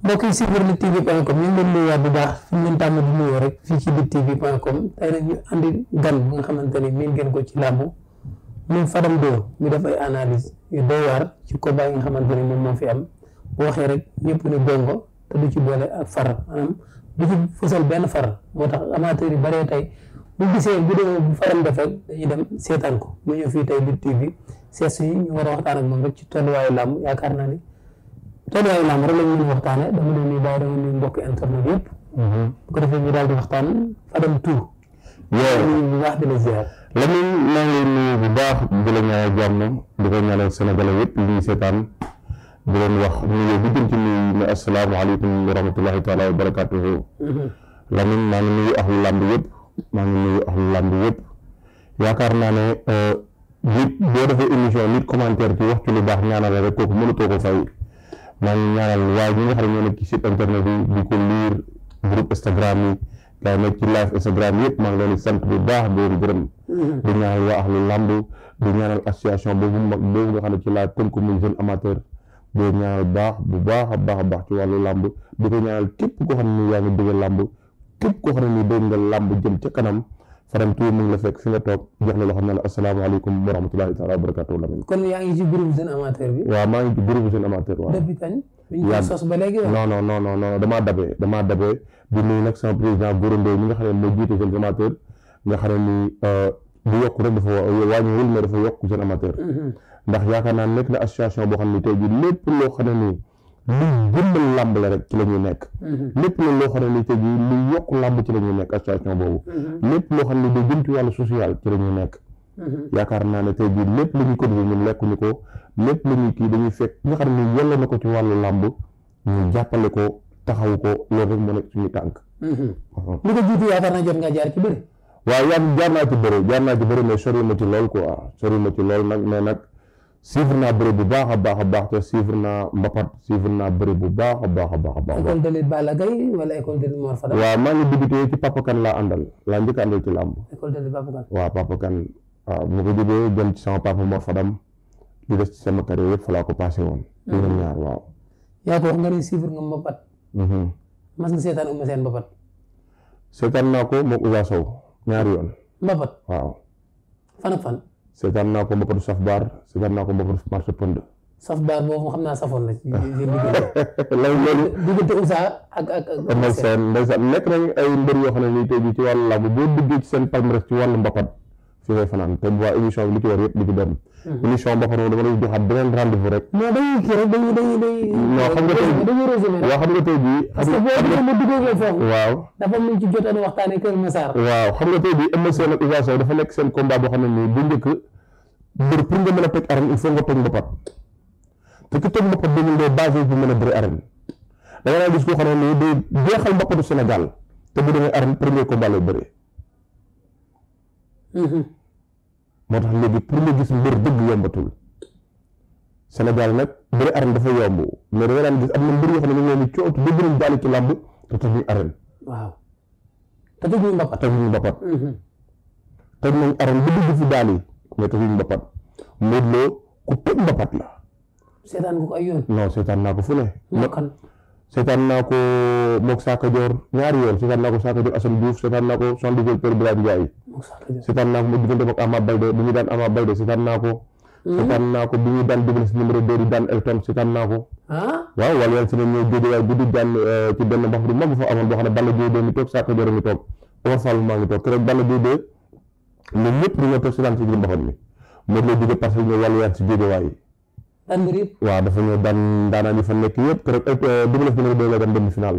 mbokk yi si biir luttetv.com ñu ngi leen nuyuwaat bu baax fi ñu leen tàmm di nuyoo rek fii ci luttetv.com tey nag ñu andi gan bu nga xamante ni miin ngeen ko ci làmb moom Fadam 2 ñu def ay analyse yu doy waar ci combat yi nga xamante ni moom moo fi am bu waxee rek ñëpp ne gongo te du ci boole ak far maanaam du ci fësal benn far moo tax amateur yi baree tey bu gisee vidéo bu Fadam def rek dañuy dem seetaan ko mu ñëw fii tey Lutte TV sees yi ñu war a waxtaan ak moom rek ci tolluwaayu làmb yaakaar naa ni tolluwaayu làmb rek lañ mën a waxtaane dama leen ni bàyyi dama ni mbokk internet yëpp bu ko defee ñu daal di waxtaan Fadam 2 bu baax di la ziar Lamine maa ngi nuyu bu baax di la ñaanal jàmm di ko ñaanal Sénégalais yëpp li ñuy seetaan di leen wax nuyu bu jëm ci nuyu ne asalaamaaleykum wa rahmatullahi taala wa barakatuhu Lamine maa ngi nuyu ahlu làmb yëpp maa ngi nuyu ahlu làmb yëpp yaakaar naa ne nit boo defee émission nit commentaire ci wax ci lu baax ñaanal rek kooku mënatoo ko fay maa ngi ñaanal waaye ñi nga xam ne ñoo nekk ci site internet yi di ko lire groupe Instagram yi gars yi nekk ci live Instagram yëpp maa ngi leen di sant bu baax di leen gërëm di ñaanal waa ahlu làmb di ñaanal association boobu mag boobu nga xam ne ci laa tënku muy jeune amateur di ñaanal bu baax a baax ci wàllu làmb di ko ñaanal képp koo xam ne yaa ngi dëgg làmb képp koo xam ne nii dégg nga làmb jëm ca kanam Fadam 2 mu ngi la fekk fi nga toog jox la loo xam ne la asalaamaaleykum wa rahmatullahi taala wa barakatuh Lamine. kon yaa ngi ci groupe jeune amateur bi. waaw maa ngi ci groupe jeune amateur waaw. depuis kañ. bi ñu sos ba léegi non damaa dabee di nuyu nag sama président Gora Ndoye mi nga xam ne moo jiite jeune amateur nga xam ne nii bu yokk rek dafa wàññiwul mais dafa yokk jeune amateur. ndax yaakaar naa nekk na association boo xam ne tey jii lépp loo xam ne nii lu jëmbal làmb la rek ci la ñuy nekk. lépp loo xam ne nii tey jii lu yokk làmb ci la ñuy nekk association boobu. lépp loo xam ne day jëm ci wàllu social ci la ñuy nekk. yaakaar naa ne tey jii lépp lu ñuy cotiser ñun lekkuñu ko lépp lu ñuy kii dañuy fekk nga xam ne yella na ko ci wàllu làmb ñu jàppale ko taxaw ko loolu rek moo nekk suñu tànk. li ko jiitu yaakaar naa jot nga jaar ci bëri. waaw jaar naa ci bëri mais sori ma ci lool quoi sori ma ci lool nag mais nag suivre naa bëri bu baax a baax te suivre naa mbapat suivre naa bëri bu baax a baax. école de lutte Balla Gaye wala école de lutte Mor Fadam. waaw maa ngi débuté ci Papa Kane laa njëkk a àndal ci làmb. école de lutte Papa Kane. waaw Papa Kane waaw bu ma ko jógee jëm ci sama papa Mor Fadam di des ci sama carrière yëpp fa laa ko passé woon. yéen ñaar waaw. yaa ko wax nga ne suivre nga mbapat. mas nga seetaan Eumeu Sène mbapat. seetaan naa ko moog Ousa Sow ñaari yoon. mbapat waaw. fan ak fan. seetaan naa ko mbapatu saf baar seetaan naa ko mbapatu marché pënd. saf baar boobu xam naa safoon na ci loolu diggante Ousa ak Eumeu Sène ndeysaan nekk nañ ay mbër yoo xam ne nii tey jii ci wàllu làmb boo duggee ci seen palmarès ci wàllu mbapat fi ngay fanaan te bu waa émission bi li ci war yëpp li ci dem émission mbapat moom dama lay joxaat beneen rendez-vous rek non dañuy kii rek dañuy non xam nga tey dañuy résumé waaw xam nga tey jii parce que boo duggee ma duggee foofu waaw dafa am ci jotoon waxtaanee Kër Massar waaw xam nga tey jii Eumeu Sène ak Ousa Sow dafa nekk seen combat boo xam ne nii bu njëkk mbër pour nga mën a toj arène il faut nga toj mbapat te ki toj mbapat dañu dee basé bu mën a bëri arène da nga naa gis koo xam ne nii day jeexal mbapatu Sénégal te bu demee arène premier combat lay bëri moo tax léegi pour nga gis mbër dëgg yombatul Sénégal nag bëri arène dafa yomb mais da nga daan gis am na mbër yoo xam ne ñu ngi leen di coow te dëgg nañ daal ci làmb te tojuñu arène. waaw te tojuñu mbapat. toj nañ arène ba dugg fi daal yi mais tojuñu mbapat Modou Lo ku toj mbapat la. seetaan nga ko ay yoon. non seetaan naa ko fu ne. kan seetaan naa ko moog Sakka Dior ñaari yoon seetaan naa ko Sakka Dior Assane Diouf seetaan naa ko 78 Père Bilane Ndiaye. seetaan naa ko mu diggante ak Ama Baldé bi ñu daan Ama Baldé seetaan naa ko. seetaan naa ko bi ñu daan Double Less numéro 2 di daan Elton seetaan naa ko. waaw wala yàlla si ne ñëw jóge waaye guddi daan ci benn mbax bu mag fa amoon boo xam ne Balla Gaye 2 mi toog Sakka Dior mi toog Omar Fall maa ngi toog keroog Balla Gaye 2 ñoom ñëpp dañoo toog seetaan ci biir mbaxat mi moo lay jóge parce que ñëw wàllu yàlla si jóge waaye daan mbir yëpp waaw dafa ñëw daanaan yi fa nekk yëpp keroog Double Less numéro 2 la daan dem final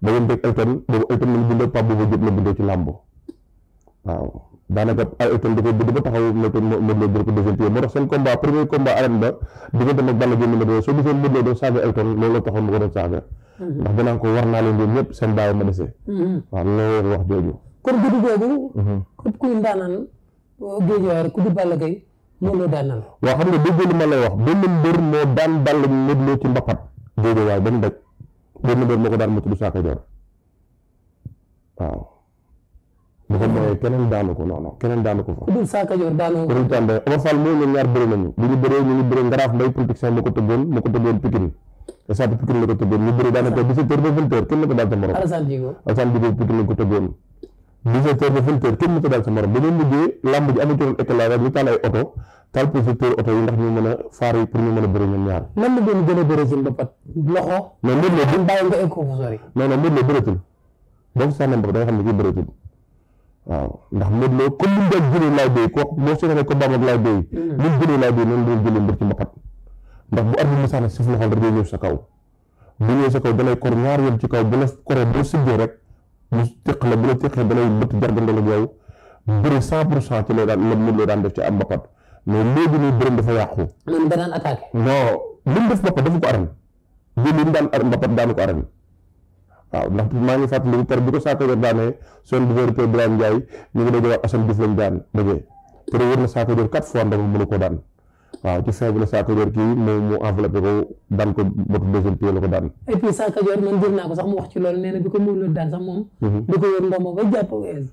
ba ngeen teg Elton boobu Elton lañu bindoo Pape boobu jot la bindoo ci làmb waaw daanaka ay Elton da ko bind ba taxaw Modou Lo jël ko deuxième pied moo tax seen combat premier combat arène ba diggante ak Balla Gaye numéro 2 soo gisee Modou Lo doon saaga Elton loolu la taxoon mu ko doon saaga ndax danaan ko war naa leen yéen ñëpp seen bàyyi ma dese waaw loolu wax jooju kon guddi googu képp kuy ndaanaan géejuwaay rek ku di Balla Gaye Modou Lo daan na la waaw xam nga dégg li ma lay wax benn mbër moo daan Balla Modou Lo ci mbapat géejuwaay ba mu daj benn mbër moo ko daan mu tudd Sakka Dior waaw bu ko mooyee keneen daanu ko non keneen daanu ko fa ku dul Sa Kajoor daanu ko dul tànde Omar Fall moo ñoom ñaar bëri nañu bi ñu bëree ñu ngi bëree Ngaraaf Mbay production moo ko tëggoon Pikine stade Pikine la ko tëggoon ñu bëri daanaka 17h ba 20h kenn la ko daal sa morom Alassane Djigo Pikine la ko tëggoon 17h ba 20h kenn la ko daal sa morom ba ñu mujjee lamb ji amatuloon éclairage rek ñu taal ay oto taal projecteur oto yi ndax ñu mën a faar yi pour ñu mën a bëri ñoom ñaar lan la doon gën a bëri ci mbapat loxo mais Modou Lo buñ bàyyi nga écho fu sori non Modou Lo bëreetul boo ko sànnee mbapat da nga xam ne kii bëreetul waaw ndax Modou Lo comme ni mu doon jëlee laay béy ko moo seetlee ko baam ak laay béy ni mu jëlee laay béy noonu doon jëlee mbir ci mbapat ndax bu arbitre bi sax suuf loxol rek day ñëw sa kaw bu ñëwee sa kaw dalay kor ñaar yoon ci kaw bu la koree boo siggee rek mu teq la bu la teqee dalay bëtt jargandoo ak yow bëri 100% ci lay daan la Modou Lo daan def ci am mbapat mais léegi nii bërëm dafa yàqu moom danaan attaqué non li mu def mbapat dafa ko arène li mu daan mbapat daanu ko arène waaw ndax maa ngi fàttali ter bi ko Sa Kajoor daanee son développeur Birame Ndiaye ñu ngi doon wax Assane Diouf lañ daan dëggee te wër na Sa Kajoor 4 fois ndax mënu ko daan waaw ci fin bi la Sa Kajoor kii mu enveloppé ko daan ko botu deuxième pied la ko daan et puis Sa Kajoor man jël naa ko sax mu wax ci loolu nee na bi ko Modou Lo daan sax moom da ko wër ndombo ba jàpp wees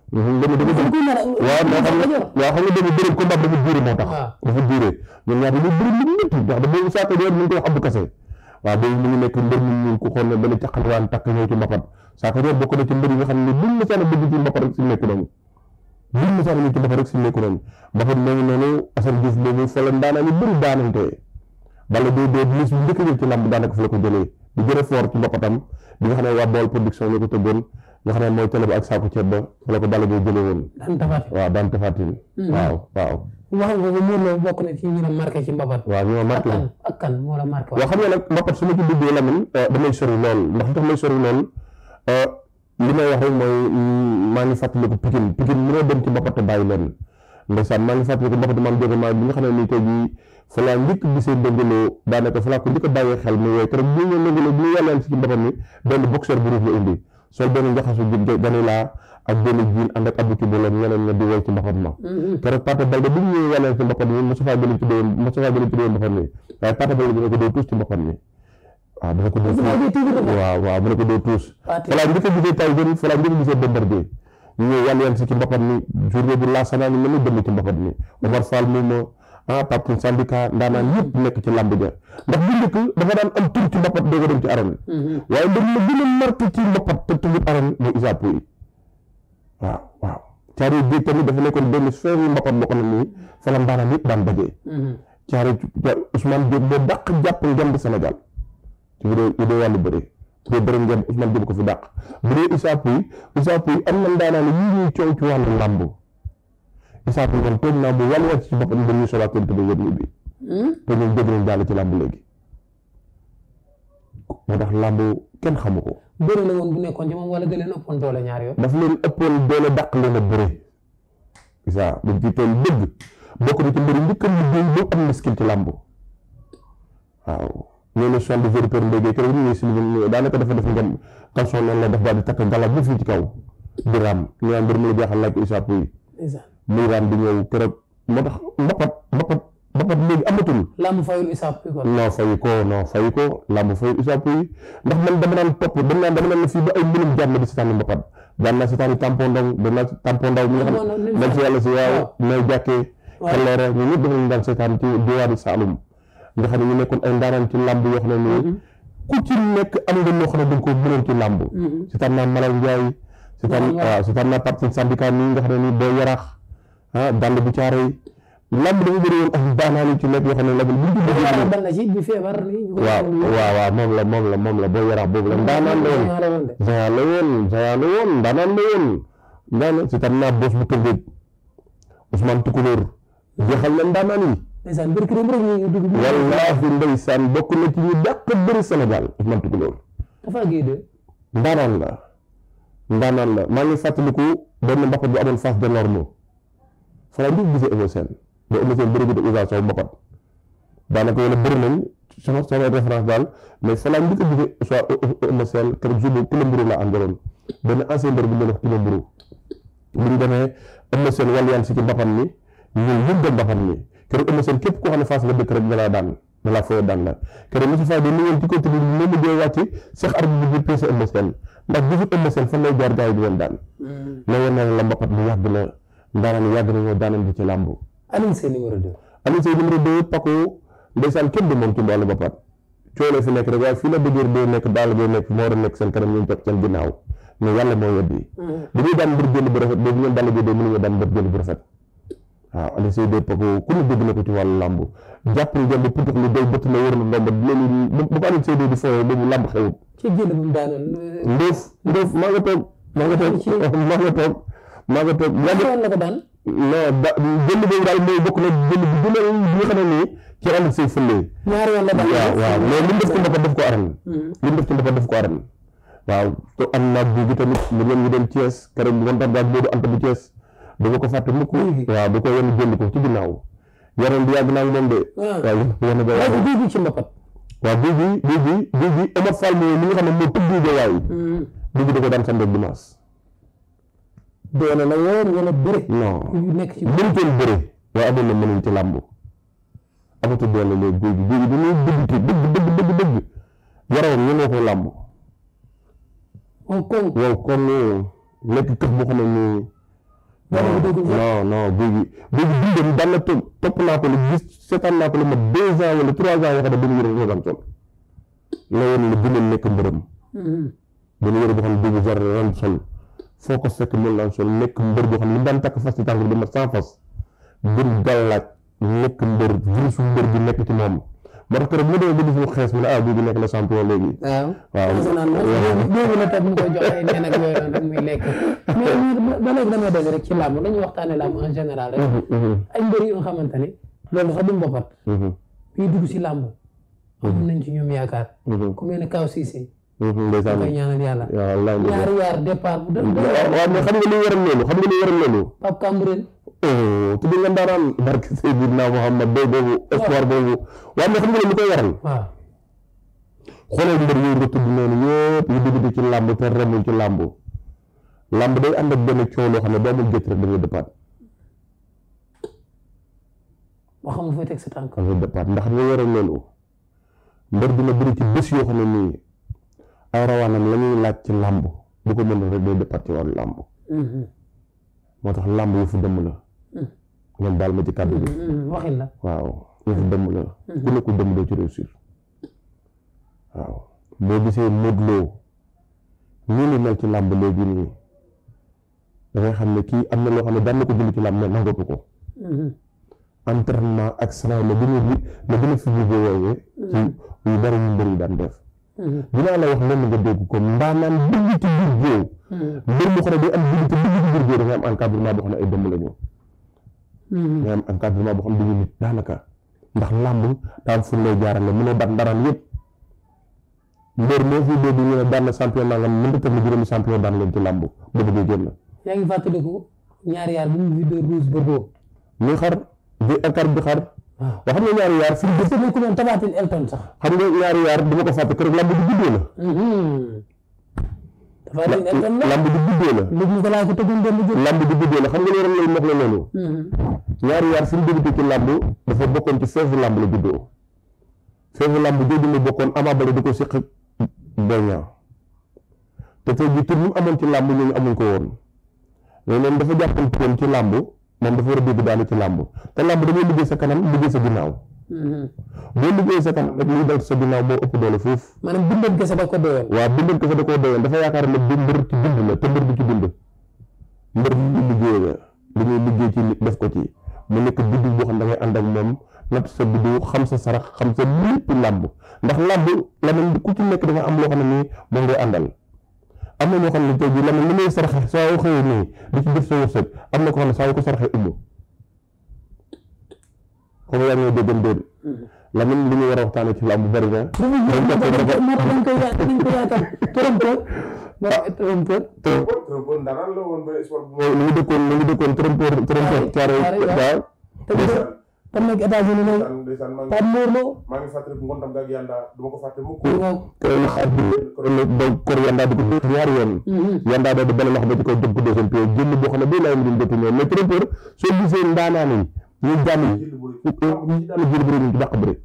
waaw xam nga bëri combat dafa duré moo tax dafa duré ñoom ñaar dañu bëri lu métti ndax dafa Sa Kajoor ñu ngi koy wax Abdou Kassé waaw boobu mu ngi nekk mbër mi ñu ko xool ne benn caqalwaan takk ñëw ci mbapat Sa Kajoor bokk na ci mbër yi nga xam ne buñ la saan bëgg ci mbapat rek si nekku nañu buñ la saan ñu ci mbapat rek si nekku nañu mbapat moomu noonu Assane Diouf boobu fa la daanaa ñu bëri daanante bala doo lis bu njëkk jël ci lamb daanaka fa la ko jëlee di gën a fort ci mbapatam bi nga xam ne waa Baol production la ko tëggoon nga xam ne mooy télé bi ak saako ceeb ba fa la ko bala doo jëlee woon waaw daan tafatin waaw wax nga ko Modou Lo bokk na ci ñu la marqué ci mbapat waaw ñoo marqué ak kan moo la marqué waaw xam nga nag mbapat su ma ci duggee Lamine damay sori lool ndax li tax may sori lool li may wax rek mooy maa ngi fàttaliku Pikine mënoo dem ci mbapat te bàyyi leen ndeysaan maa ngi fàttaliku mbapat maam jóge maa bi nga xam ne nii tey jii fa laa njëkk gisee Ndongo Lo daanaka fa laa ko njëkk a bàyyee xel mu wooy keroog bu ñu Ndongo Lo bu ñu yàlleen si ci mbapat mi benn boxeur bu ruuf la indi sol benn njaxasu gani laa ak benn jiin ànd ak abu ci bu leen ñeneen ña di woy ci mbapat ma keroog Pathé Baldé bu ñu yàlleen ci mbapat mi Moustapha Gueye tuddee mbapat mi waaye Pathé Baldé dina ko doo tuus ci mbapat mi waaw dina ko doo waaw mu ne ko doo tuus fa laa njëkk a gisee tay jën fa laa njëkk a gisee Bombardier ñu ñëw yàlleen si ci mbapat mi journée bu laasanaa ni mel dem ci mbapat mi Omar Fall moom Pape syndicat ndaanaan yëpp nekk ci làmb ja ndax bu njëkk dafa daan am tur ci mbapat doo ko dem ci arène waaye mbir ma gën a marqué ci mbapat te tëggut arène mooy Issa Pouye waaw caari géej tamit dafa nekkoon benn feeru mbapat boo xam ne nii fa la ndaanaan yëpp daan dajee caari Ousmane Diop boo dàq jàpp ngemb Sénégal ci bu dee wàllu bëri bu dee bëri ngemb Ousmane Diop ko fi dàq bu dee Issa Pouye am na ndaanaan yi ñuy coow ci wàllu làmb Issa Pouye kon toog naa bu wàllu ci boppam dañuy solaat ko tëdd wër bi te ñoom dégg nañ daal ci làmb léegi moo tax làmb kenn xamu ko bëri la woon bu nekkoon ci moom wala da leen ëppoon doole ñaar yoon daf leen ëppoon doole dàq leen a bëre Issa dañ ci toll dëgg bokk na ci mbëri njëkk a liggéey boo am na skill ci làmb waaw ñoo ne son de vérité ndéggee kër ñu si daanaka dafa def ngeen kalson noonu la def daal di takk galab bu fii ci kaw di raam ñu naan mbir mu la jaaxal laaj ko Issa Pouye muy raam di ñëw keroog moo tax mbapat léegi amatul lamb fayul Issa Pouye ko non fayu ko lamb fayul Issa Pouye ndax man dama naan topp dama naan fii ba ay mbirum jàmm di seetaani mbapat daan naa seetaani tampon ndaw mi nga xam ne si yàlla si waaw may jàkkee xelleera ñu ñëpp dafa ñu daan seetaan ci diwaani Saloum nga xam ne ñu nekkoon ay ndaanaan ci lamb yoo xam ne nii ku ci nekk am nga loo xam ne dañ ko mënoon ci lamb seetaan naa Malal Ndiaye seetaan naa Pape syndicat nii nga xam ne nii boo yaraax dàll bu caare yi lamb dafa bëri woon ak daanaan yi ci nekk yoo xam ne la bu waaw moom la boo yaraax boobu la ndaanaan la woon ndaanaan la woon seetaan naa boos bu Tëngéej Ousmane Toucouleur jeexal na ndaanaan yi wallaahi ndeysaan bokk na ci ñu dàq bëri Sénégal Ousmane Toucouleur ndaanaan la maa ngi fàttaliku benn mbapat bu amoon face de l'orme fa laa njëkk gisee Eumeu Sène ba Eumeu Sène bëri bi de Ousa Sow mbapat daanaka wala bëri nañ sama référence daal mais fa laa njëkk a gisee soit Eumeu Sène keroog jour boobu kilo mburu laa àndaloon benn ancien mbër bu ñu wax kilo mburu bu ñu demee Eumeu Sène wàllu si ci mbapat mi ñun yëngal mbapat mi keroog Eumeu Sène képp koo xam ne face nga dëkk rek da laa daan da laa fooy daan la keroog Moussa Faye dañu ñëwoon ci côté bi mu mujjee wàcc Cheikh Arbi bi peese Eumeu Sène ndax gisut Eumeu Sène fan lay jaar gars yi di leen daan la woon na la mbapat lu yàgg la ndaanaan yàgg nañoo daanal bi ci làmb. Alioune Seye numéro 2. Alioune Seye numéro 2 Paco ndeysaan kenn du moom ci wàllu mbapat coono fi nekk rek waaye fii la dëgër doo nekk daal boo nekk moo war a nekk seen kanam ñu topp seen ginnaaw mais yàlla moo yebbi. dañuy daan mbër jël bu rafet boobu ñoom daal boo mënuñoo daan mbër jël bu rafet waaw Alioune Seye de Paco ku ne dégg na ko ci wàllu làmb jàpp ni jënd putux lu doy bëtt na wër na ndomba loolu bu ko Alioune Seye de di fooyee boobu làmb xewut ci jël bu mu daanoon ndóof maa nga toog ñaata la ko daan non jënd boobu daal mooy bokk na jënd bu gën a bi nga xam ne nii ci Alioune Seye fëlee ñaari yoon la daan waaw mais li mu def ci mbapat def ko aran li mu def ci mbapat def ko aran waaw te am naag bi tamit mu ñoom ñu dem Thiès keroog bi wantar daal Modou Anta bu Thiès da nga ko fàtte mukk waaw da ko yenn jënd ko ci ginnaaw yaram bi yàgg naa moom de waaw yenn ba waaw bii bi ci mbapat waaw bii Omar Fall mi nga xam ne moo tëgg Guédiawaye bii da ko daan samedi dimanche doole la woon wala bëre non nekk ci mënutoon bëre waaye amoon na mënuñ ci làmb amatu doole léegi guy bi dañuy dëgg yaram ñoo ko làmb waaw kon nekk kër boo xam ne nii non guy bi dundam daan na topp naa ko lu gis seetaan naa ko lu ma 2 ans wala 3 ans yoo xam ne benn yëre la daan sol la woon ne dundam nekk mbërëm benn yëre boo xam ne guy bi jar ran sol foo ko fekk mën naan sol nekk mbër boo xam ne li daan takk fas ci tànk bi dama sans fas gën gàllaaj nekk mbër virusu mbër bi nekk ci moom moo tax keroog mu demee ba gis mu xees mu ne guy bi nekk na champion léegi waaw boobu la tax mu koy jox ay neen ak yooyu noonu rek muy lekk mais ba léegi damay dégg rek ci làmb dañuy waxtaane làmb en général rek ay mbër yu nga xamante ni loolu sax du mbapat bii dugg si làmb am nañ ci ñoom yaakaar ku mel ne Kaw Cissé ndeysaan koy ñaanal yàlla ñaari yaar départ bu waaw mais xam nga li waral loolu Pape Cambrène tudd nga ndaaraan barke Seydina Muhammad day boobu espoir boobu waaw mais xam nga li koy waral waaw xoolal mbër yooyu nga tudd noonu yëpp yu dugg ci làmb te remul ci làmb day ànd ak benn coow loo xam ne boo amul gëj rek dañuy départ boo xam nga fooy teg sa tànk dañuy départ ndax li waral loolu mbër dina bëri ci bés yoo xam ne nii ay rawaanam la ñuy laaj ci làmb bu ko mën rek day départ ci wàllu làmb moo tax làmb yëfu dëmm la ngeen baal ma ci kàddu bi waxin la waaw yëfu dëmm la ku nekkul dëmm doo ci réussir waaw boo gisee Modou Lo nii ni mel ci làmb léegi nii dangay xam ne kii am na loo xam ne daan na ko jënd ci làmb mais nangatu ko entraînement ak salaay la gën a fi woowee ci yu bari ñu mbër yi daan def dinaa la wax lenn nga dégg ko ndaanaan dugg ci biir géew mbër mu xam ne day am dugg ci biir géew da ngay am encadrement boo xam ne ay dëmm la ñu ngay am encadrement boo xam ne dañuy nit daanaka ndax làmb daan fu lay jaarale mënoo daan ndaraan yëpp mbër moo fi dégg ñu ne daan na champion nangam mënta teg na juróomi champion daan leen ci làmb ba bëggee génn yaa ngi fàttaliku ñaari yaar bu mu vidéo rouge Bordeaux muy xar di écart bi xar waaw xam nga ñaari yaar fi mu ko doon Tapha Tine Elton sax xam nga ñaari yaar dama ko fàtte keroog lamb di guddee la Tapha Tine Elton la lamb di guddee la lu mu ko laa ko tëggoon dem jóg lamb di guddee la xam nga loolu lay wax la loolu ñaari yaar fi mu débuté ci lamb dafa bokkoon ci feefu lamb la juddoo feefu lamb jooju mu bokkoon Ama Baldé di ko siq Boy Niang te tey jii tur mu amoon ci lamb ñooñu amuñ ko woon mais moom dafa jàppoon woon ci lamb moom dafa war a dégg daanu ci làmb te làmb dañuy liggéey sa kanam liggéey sa ginnaaw boo liggéey sa kanam rek liy dal sa ginnaaw moo ëpp doole foofu maanaam bindal kese da ko doyoon waaw bindal kese da koo doyoon dafa yaakaar ne mbër ci bind la te mbër bi ci bind mbër bi ñu liggéey la li ñuy liggéey ci nit def ko ci mu nekk biddiw boo xam da ngay ànd ak moom natt sa biddiw xam sa sarax xam sa lépp làmb ndax làmb la mel ku ci nekk dafa am loo xam ne nii moom ngay àndal am na ñoo xam ne tey jii la mel li ngay saraxe saa yoo xëyee nii di ci def sa wërsëg am na ko xam ne saa yoo ko saraxee umb xam nga yaa ngi déggan déen la mel li ñu war a waxtaane ci làmb bari na dañ ko yaatal trompeur ndaanaan la woon ba sport bu mu dëkkoon trompeur caare waaw tam nekk États-Unis nag Pape Mor Lo maa ngi fàttali ngontam gaag yanda duma ko fàtte mukk kor yanda di ko dóor ñaari yoon yanda da di benn loxo ba ci koy dëgg deuxième pied jënd boo xam ne bii lay mu dum dëpp ñoom mais trompeur soo gisee ndaanaan yi ñu jàmm jël bëri ñu ci dàq bëri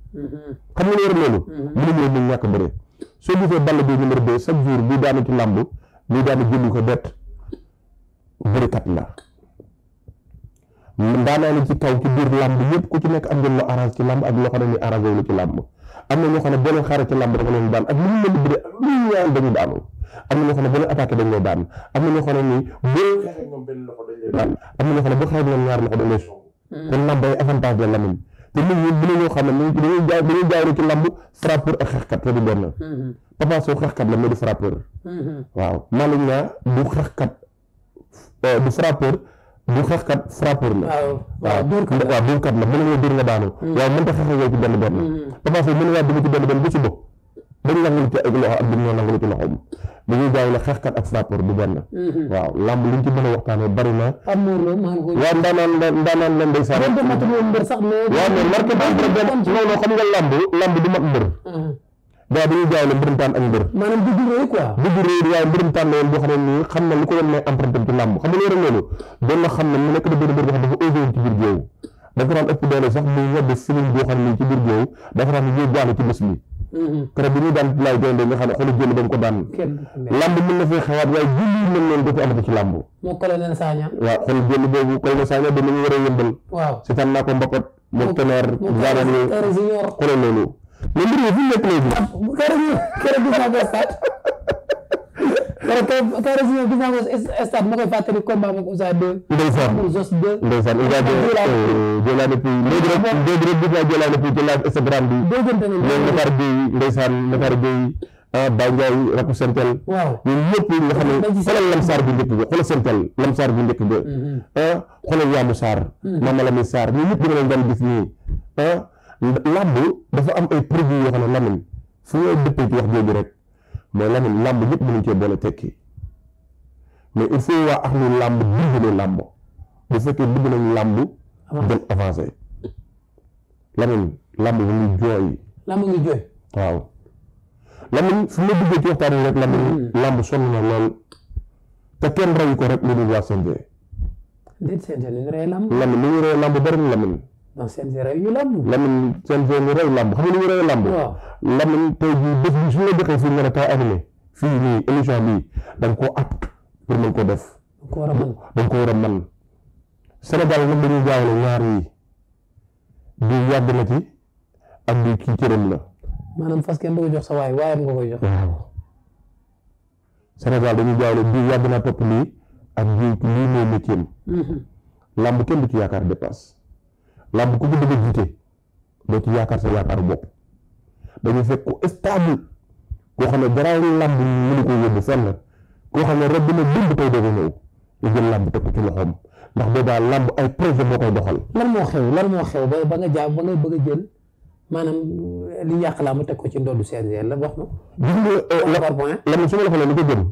xam nga war loolu mënu ñu ñàkk bëri soo gisee ball bi numéro 2 chaque jour buy daanu ci làmb buy daanu jënd ko bett bindkat la daanaa la ci kaw ci biir làmb yëpp ku ci nekk am ngeen lu arrange ci làmb ak loo xam ne ni arrangé wu la ci làmb am na ñoo xam ne boo leen xaaree ci làmb da nga leen daan ak lu ñu leen di bëree ak lu ñu ñaan dañuy daanu am na ñoo xam ne boo leen attaqué dañ lay daan am na ñoo xam ne nii boo xeexee ñoom benn loxo dañ lay daan. am na ñoo xam ne boo xeexee ñoom ñaar loxo dañ lay song kon làmb ay avantage la Lamine te nit ñi bu la ñoo xam ne dañuy jaayru ci làmb frappeur ak xeexkat te du benn Papa Sow xeexkat la mais du frappeur waaw Malick Niang du xeexkat du frappeur du xeexkat frappeur la waaw dóorkat la mën nga dóor nga daanu waaye mënta xeexee yow ci benn Papa Sow mën ngaa dugg ci benn ba ci bopp dañu nangu ci ak loxo ak dañu nangu ci loxoom dañuy jaay la xeexkat ak frappeur du benn waaw lamb liñ ci mën a waxtaanee bari na waaw ndaanaan leen day sax waaw mais marqué ba problème non xam nga lamb du mat mbër daa dañuy jaay la mbërëntaan ak mbër maanaam dugg réew quoi dugg réew waaye mbërëntaan la woon boo xam ne nii xam na lu ko woon may empreinte ci lamb xam nga loolu loolu doon na xam ne mu nekk da benn mbër boo xam dafa osé woon ci biir géew dafa daan ëpp doole sax muy wedd film boo xam ne ci biir géew dafa daan ñuy jàll ci bés bi keroog bi ñuy daan laay gaynde nga xam ne xoolu jël ba mu ko daan lamb mën na fee xewaat waaye julli mën leen dootu amati ci lamb moo colonel Sagna waaw xool jël boobu colonel Sagna ba ñu war a yëmbal waaw seetaan naa ko mbokot moom teneer gaanaan yi xoolal loolu mais mbir mi fi nekk léegi keroog gis naa ko stade keroog gis naa ko stade ma koy fàttali combat ak Ousa 2 ndeysaan Jos 2 ndeysaan Jolaane Pouy léegi rek gis naa Jolaane Pouy ci live Instagram bi ñoom Nakar Gueye ndeysaan Nakar Gueye Baye Ndiaye rakku Sentel waaw ñun ñëpp nga xam ne xoolal Lamsaar bu njëkk ga xoolal Sentel Lamsaar bu njëkk ga xoolal Yamou Sarr Mama Lamine Sarr ñun ñëpp dama leen daan gis nii lamb dafa am ay produits yoo xam ne Lamine fu ñoo dëppee ci wax jooju rek mais Lamine lamb ñëpp mënuñ cee boole tekki mais il faut waa ak lu lamb dimbali lamb bu fekkee dugg nañ lamb dem avancé Lamine lamb mu ngi jooy waaw Lamine fu ma duggee ci waxtaan yi rek Lamine lamb sonn na lool te kenn rayu ko rek lu dul waa CNG Lamine lu ñu rey lamb bari na Lamine donc CNG rey ñu lamb Lamine CNG ñu rey lamb xam nga lu ñu rey lamb Lamine tey jii bés bi su la joxee fii nga ne kaay animé fii nii émission bii da nga koo apte pour mën ko def da nga ko war a mën Sénégal nag dañuy jaawale ñaar yi di yàgg na ci ak di kii cëram la maanaam fas kenn du ko jox sa waay waayam nga koy jox waaw Sénégal dañuy jaawale di yàgg naa topp lii ak lii mooy métier lamb kenn du ci yaakaar dépasse lamb ku ko bëgg a jiite doo ci yaakaar sa yaakaaru bopp dañuy fekk ku stable koo xam ne garaaw lamb mënu ko yóbbu fenn koo xam ne rek dina dund tey doo ko ñëw ñu jël lamb teg ko ci loxoom ndax boobaa lamb ay projet moo koy doxal. lan moo xew ba nga jàpp ba nga bëgg a jël maanaam li yàq lamb teg ko ci ndoddu CNG la wax ma. gis nga su ma la xoolee li ko jëm.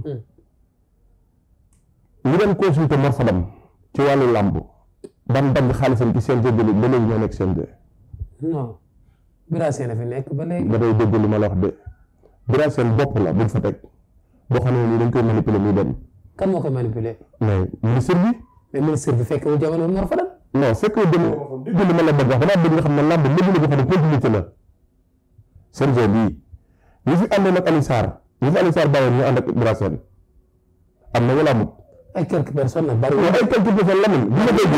ñu dem consulter Mor Fadam ci wàllu lamb. ban dagg xaalisam ci CNG bi ba léegi ñoo nekk CNG. non Bira Sène fi nekk ba léegi. ba day dégg li ma la wax de Bira Sène bopp la buñ fa teg boo xam ne nii dañ koy manipuler muy dem. kan moo koy manipuler. mais ministre bi. mais ministre bi fekkewul jamono Mor Fadam. non fekkewul dem dégg li ma la bëgg wax damaa bëgg nga xam ne lamb léegi la boo xam ne continuité la CNG bii ñi fi àndoon ak Alioune Sarr ñi fi Alioune Sarr bàyyoon ñu ànd ak Bira Sène am na wala amut. ay quelques personnes nag bari ay quelques personnes Lamine bi ma dégg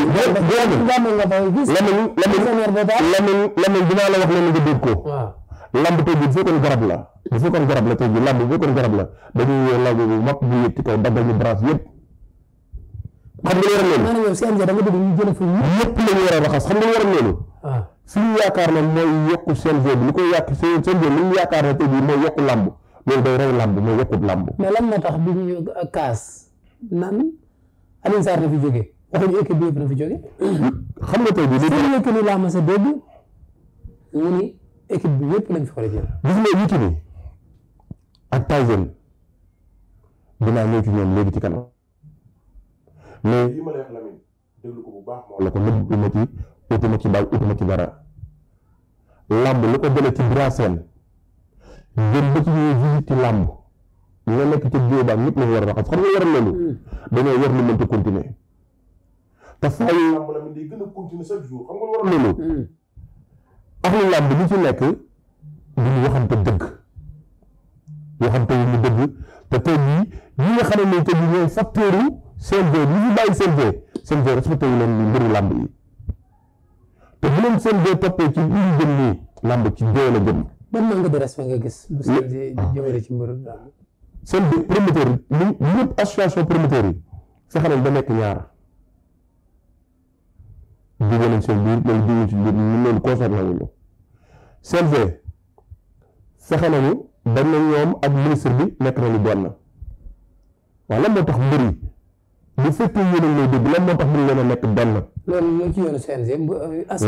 Lamine dinaa la wax leen nga dégg ko lamb tey jii bu fekkoon garab la tey jii lamb bu fekkoon garab la dañuy lamb bu mag bu yëg ci kaw daggal ñu branche yëpp xam nga war a loolu maanaam yow CNG da nga dégg ñu jël fa yëpp la ñu war a raxas xam nga war a loolu fi ñu yaakaar ne mooy yokku CNG bi li koy yàq CNG li ñu yaakaar ne tey jii mooy yokku lamb loolu day rey lamb mooy yokkut lamb mais lan moo tax bi ñu kaas nan Alioune Sarr na fi jógee waxuñu équipe bi yëpp na fi jógee. xam nga tey jii seen Yékini laa mas a dégg mu ni équipe bi yëpp lañ fi war a jël. gis nga Yékini ak Tyson dinaa ñëw ci ñoom léegi ci kanam mais lii ma lay wax Lamine déglu ko bu baax moo la ko nëbb ma ci utuma ci daal utuma ci dara lamb lu ko jëlee ci Bira Sène jëm ba ci ñuy visite lamb ñoo nekk ci géew ba ñëpp lañu war a raxas xam nga war a loolu dañoo war lu mënta continuer te fay lamb Lamine day gën a continuer chaque jour xam nga war a loolu ak lu lamb li ci nekk duñu waxante dëgg waxante wu ñu dëgg te tey jii ñi nga xam ne tey jii ñooy facteur CNG li fi bàyyi CNG respecté wu leen ni mbiru làmb yi te bu leen CNG toppee ci li ñu jëm nii làmb ci dee la jëm. ban manque de respect nga gis. bu CNG di jëmale ci mbiru làmb. CNG promoteur yi ñëpp association promoteur yi fexe nañ ba nekk ñaar jubóo nañ seen biir loolu jubóo ci biir ñun loolu concerné wuñu CNG fexe nañu dañ na ñoom ak ministre bi nekk nañu benn waaw lan moo tax mbir yi bu fekkee yéen a lay dégg lan moo tax mënu leen a nekk benn. loolu ñoo ci yoonu CNG.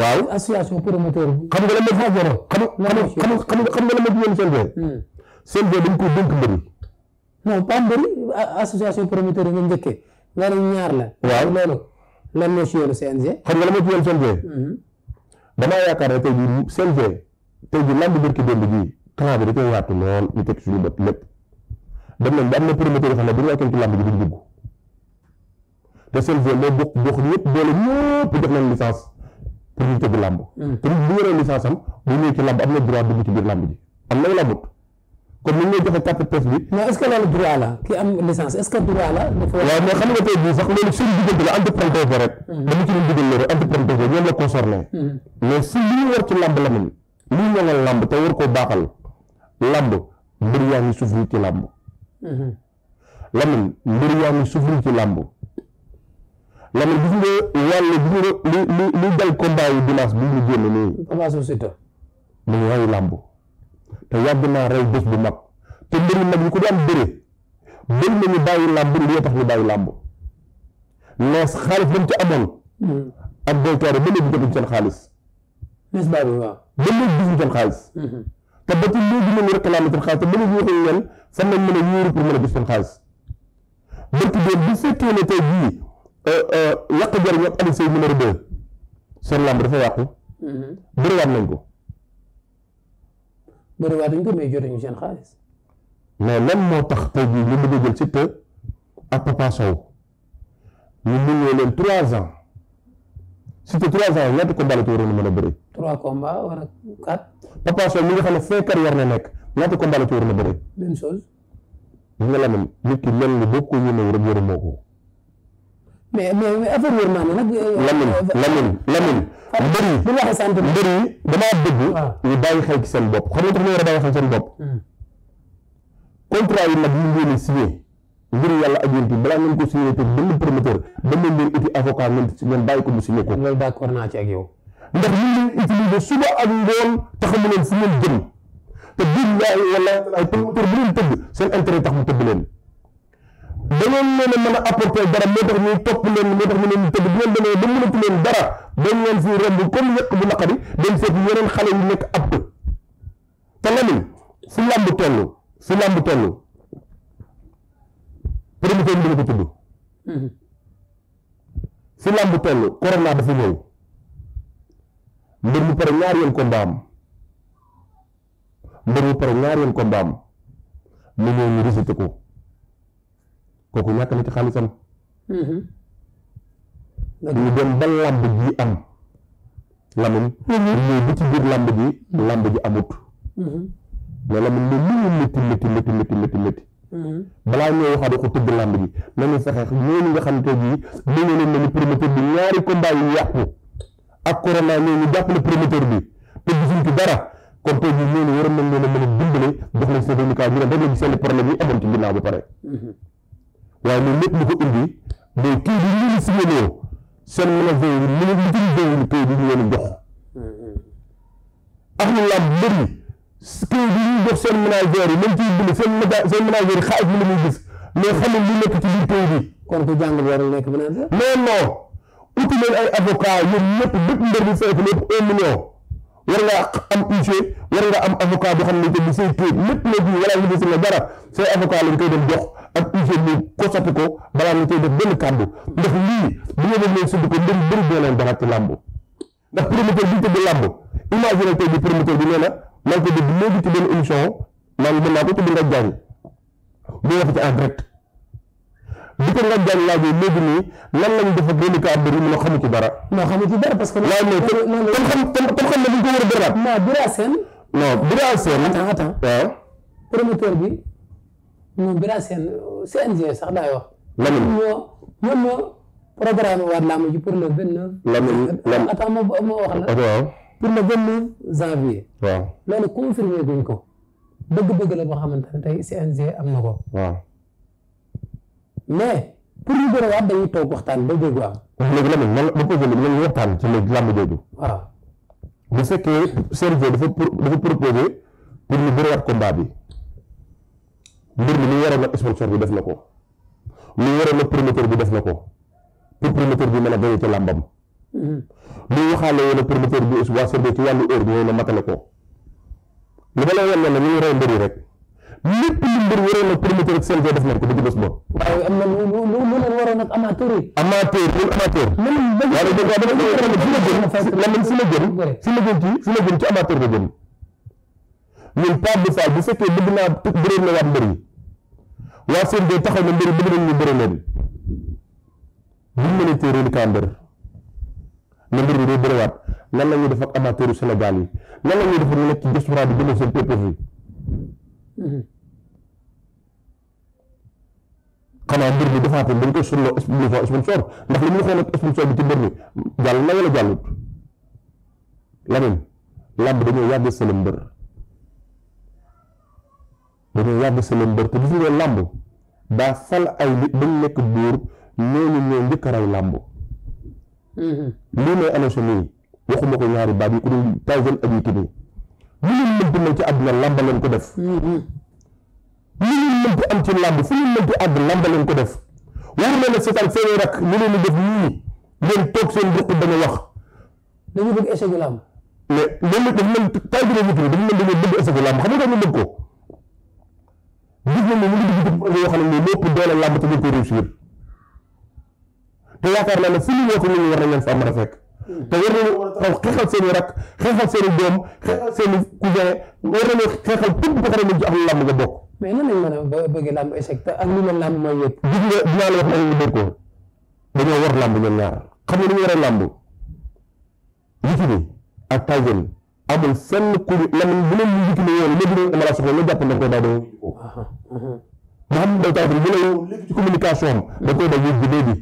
waaw association promoteur bi. xam nga la ma fa joro xam nga la ma ci yoonu CNG. CNG dañ ko dénk mbir yi. non pas mbir association promoteur yi nga njëkkee nga ne ñaar la. waaw loolu lan moo ci yoonu CNG. xam nga la ma ci yoonu CNG. damaa yaakaar ne tey jii CNG tey jii lamb bërki démb ji clan bi da koy yaatu lool ñu teg suñu bët lépp dem nañ ba am na promoteur yoo xam ne bu ñu wàccee ci lamb ji duñ dugg te CNG moo bokk ñëpp doole ñëpp def nañ licence pour ñu tëgg lamb te bu yoree licence am bu ñëwee ci lamb am na droit dugg ci biir lamb ji am nay lambut comme ni ñu lay joxe carte presse bi. mais est-ce que loolu droit la ki am licence est-ce que droit la. waaw mais xam nga tey jii sax loolu seen diggante la entrepreneur ba rek. dama ci doon digal loolu entrepreneur ñoom la concerné. mais si li ñu war ci lamb la mel li ñu ñoŋal lamb te war koo baaxal lamb mbir yaa ngi souffrir ci lamb. Lamine mbir yaa ngi souffrir ci lamb. Lamine gis nga yàlla gis nga li dal combat yi dimanche bi ñu génn nii. Papa Sow Siteu. mu ngi rey lamb. te yàgg naa rey bés bu mag te mbir yu mag yi ko daan bëre bëri na ñu bàyyi làmb li tax ñu bàyyi làmb nees xaalis ba mu ci amoon ak béykat ba léegi jotuñ seen xaalis nees baa bi waaw ba léegi gisuñ seen xaalis te ba ci léegi ñu ngi réclamé seen xaalis te ba léegi waxuñ leen fan lañ mën a yóoru pour mën a gis seen xaalis bërki déen bu fekkee ne tey jii yàq jariñ ak Aliou Seye numéro 2 seen làmb dafa yàqu bëriwaat nañ ko bëriwaat dañ ko may jotuñu seen xaalis. mais lan moo tax tey jii ñu bëgg a jël Siteu ak Papa Sow ñu muñee leen 3 ans Siteu 3 ans yi ñaata combat la ci waroon a mën a bëri. 3 combats wala 4. Papa Sow mi nga xam ne fin carrière na nekk ñaata combat la ci waroon a bëri. même chose. li nga Lamine nit ki mel ni boo ko yéene rek yore moo ko. mais affaire wér naa ne nag. Lamine. mbër yi bu ñu waxee sant mbër yi damaa bëgg. ñu bàyyi xel ci seen bopp xam nga tax ñu war a bàyyi xel seen bopp. contrat yi nag ñu ngi signé ngir yàlla ak yéen balaa ngeen ko signé te benn promoteur ba ngeen leen uti avocat ngeen bàyyi ko mu signé ko. loolu d'accord naa ci ak yow. ndax ñu ngi leen utiliser suba ak ngoon taxamu leen fu ngeen jëm te billahi wala ay promoteur bu leen tëgg seen intérêt tax mu tëgg leen. da ngeen leen a mën a apporter dara moo tax ñuy topp leen moo tax ñu leen tëgg bu ngeen demee ba mënatu leen dara dañ leen fi romb comme yëkk bu naqari dañ fekk yeneen xale yu nekk apte te Lamine fu làmb toll promoteur bi dina ko tudd fu làmb toll corona dafa ñëw mbir mu pare ñaar yoon combat am mu ñëw ñu rejeté ko kooku ñàkk na ci xaalisam ñu dem ba làmb ji am Lamine ñëw bi ci biir làmb ji amut mais Lamine lu métti balaa ñoo waxaat ko tëgg làmb ji nañu fexe ñooñu nga xam ne tey jii ñu leen nañu promoteur bi ñaari combat yu yàqu ak corona ñooñu jàppale promoteur bi te gisuñ ci dara kon tey jii ñooñu waroon nañ leen a mën a dimbale jox leen certificat ñu ne rek la seen problème yi amoon ci ginnaaw ba pare waaye loolu lépp lu ko indi mooy kii bi ñu signé loo seen manager yi li ñu kii bi ñu leen jox ak ñu làmb bëri kii bi ñu jox seen manager yi même ciy bind seen manager yi xaalis bi la muy gis mais xamul li nekk ci biir kii bi. kon ku jàng bi warul nekk manager. non uti leen ay avocat yéen ñëpp bépp mbër bi fekk lépp 1 million war nga am UG war nga am avocat boo xam ne que bi say kii lépp la ji wala ñu la dara say avocat lañ koy dem jox ak UG ñu constaté ko balaa ñu koy def benn kàddu ndax lii bu ñu leen sëdd ko mbir bëri doo leen dara ci làmb ndax promoteur bi tëdd làmb imagine tey bi promoteur bi nee na maa ngi ko dégg léegi ci benn émission maa ngi mën naa ko tudd nga jàng mu wax ci en direct bi ko nga jàng laajee léegi nii lan lañ def ak benn cas bëri mu ne xamu ci dara. non xamu ci dara parce que. waaye mais comme xam ne bu ñu ko war a bëriwaat. non Bira Sène. non Bira Sène. attends waaw. promoteur bi non Bira Sène CNG sax daay wax. Lamine ñoom ñoo programme waat làmb ji pour le 29. attends ma wax la. pour le 29 janvier. waaw loolu confirmé guñ ko. bëgg-bëgg la boo xamante ne tey CNG am na ko. waaw mais pour ñu bëre waat dañuy toog waxtaan ba dégg am. léegi la man ba posé li ñu waxtaan ci léegi làmb jooju. waaw bu fekkee CNG dafa proposé pour ñu bëre waat combat bi mbir mi lu waroon nag sponsor bi def na ko lu waroon nag promoteur bi def na ko pour promoteur bi mën a gañe ci làmbam. lu waxaale woon ak promoteur bi waa CNG ci wàllu heure bi na matale ko li ma lay wan ne ñu ngi rey mbëri rek lépp lu mbër waroon nag promoteur ak CNG def nañ ko ba ci bés ba. waaye am na lu leen waroon ak amateur yi. amateur fi la jëm ci amateur ba jëm ñun Pape Abdou Fall bu fekkee bëgg naa bëree na waat mbër yi waa CNG taxaw na mbër yi bëgg nañ ñu bëri leen buñ mënee téere kaa mbër na mbër bi day bëriwaat nan la ñuy def ak amateur yu Sénégal yi nan la ñuy def ñu nekk ci diaspora bi jëlee seen PPV xanaa mbir mi defaatee dañ koy soxla sponsor ndax li ñu waxoon ak sponsor bi ci mbir mi jàll na wala jàllut Lamine làmb dañoo yàgg seen mbër te gis nga làmb daa fal ay nit bañ nekk buur ñooñu ñoo njëkk a rey làmb lii may annoncé nii waxuma ko ñaari baat yi ku dul Tyson ak Yékini lu ñu mënti mel ci àdduna làmb leen ko def lu ñu mënti am ci làmb fu ñu mënti àgg làmb leen ko def war na la seetaan seeni rak ñu leen di def nii ngeen toog seen ruq bañ a wax dañu bëgg échec làmb mais loolu dafa mel Tyson ak Yékini dafa mel dañoo bëgg échec làmb xam nga ñu bëgg ko gis nañ ne ñu ngi dugg ci projet yoo xam ne nii lépp doole làmb te dañ ko réussir te yaakaar naa ne fu ñu woote ñu war nañ leen fa mën a fekk te war nañu xaw xeexal seen i rak xeexal seen i doom xeexal seen i cousin war nañu xeexal képp ko xam ne ci ak làmb nga bokk mais nan lañ mën a bëgg làmb échec te ak li leen làmb mooy yëpp gis nga dinaa la wax na ñu dégg ko dañoo war làmb ñoom ñaar xam nga ni ñu war a làmb Yékini ak Tyson amul fenn ku Lamine bu leen ñu Yékini yoon léegi ñu ama la soxla nga jàpp na koy daw ba xam day Tyson bu lay léegi ci communication am da koy daw yëg bi léegi